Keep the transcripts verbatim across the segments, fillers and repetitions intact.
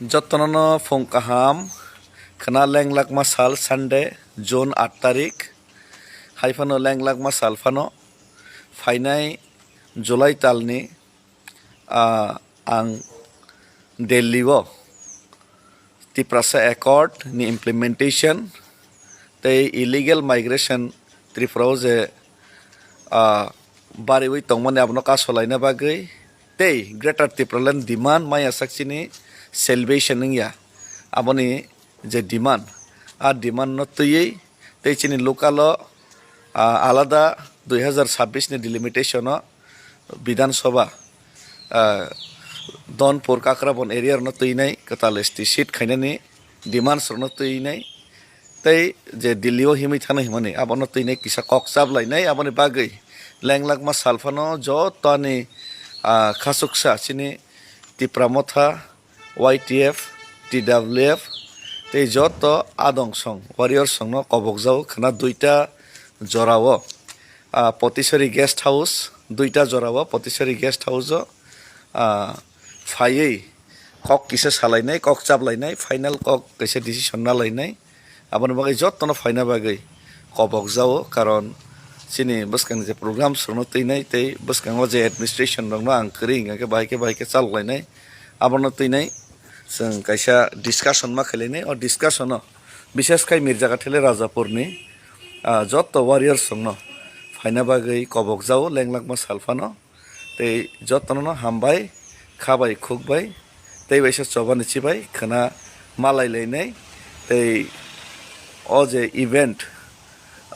Jotono no phung kaham, khwna lenglakma sal Sunday, June aat tarik, hai phano lenglakma sal phano phainai July talni, ah, ang Delhi o Tiprasa Accord ni implementation tei illegal migration Tripura o je, ah, bariwi tongmani abono kasolaina bagwi tei Greater Tipraland demand maya sak chini salvation wngya aboni je demand, a demand no twiwi tei chini local o, ah, alada dui hazar sabbish ni delimitation o Bidhan Sabha, ah, Donpur Kakrabon area rokno twinai kwtal S T seat khainani demands rokno twinai tei je Delhi o himwi thana himani abono twinai kisa kok chaplainai aboni bagwi lenglakma sal phano jotoni, ah, khasuksa chini Tipra Motha, Y T F, T W F tei joto adong song warrior songno kobokjao khwna duita jorao, ah, Potisari guest house, duita jorao Potisari guest house o, ah, phaiwi kok kisa salainai, kok chaplainai, final kok kaisa decision nalainai. Aboni bagwi jotono phaina bagwi kobokjao, karon chini bwskang je program rokno twinai tei bwskango je administration rokno ang kwrwi hwnkha khe bahai khe bahai khe chaloklainai, abono twinai chwng kaisa discussion ma khailainai. O discussion o bishes khai Mirjagathele Rajapurni, ah, joto warriors rokno phaina bagwi kobokjao lenglakma sal phano. Tei jotono no hambai, kha bai, khuk bai, tei waisa choba ni chibai khwna malai lainai. Tei o je event,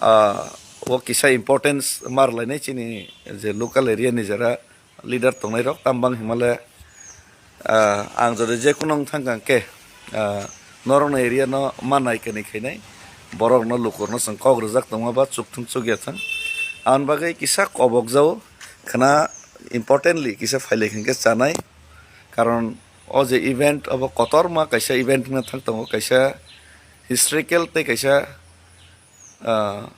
ah, o kisa importance mar lainai chini je local area ni jara leader tongnai rok, tam bang himale, ah, ang jodi je kuno wng thang kang khe, ah, norokni area no ma nai kani khainai, borok no lukur no chwng kok rwjak tongma ba chukthung chukya thang. Aboni bagwi kisa kobokjao khwna importantly kisa phailai khe chanai, karon o je event obo kotorma kaisa event wngna thang tongo, kaisa historical tei kaisa, ah,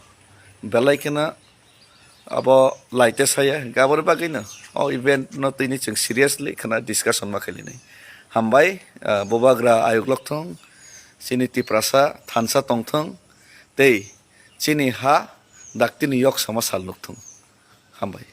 belai kheno abo laite saya, hingke aboni bagwino o event no tini chwng seriously khwna discussion ma khailainai. Hambai, ah, bubagra ayuk lokthung, chini Tiprasa thansa tongthung, tei chini ha daktini yok sama sal nukthung. Hambai.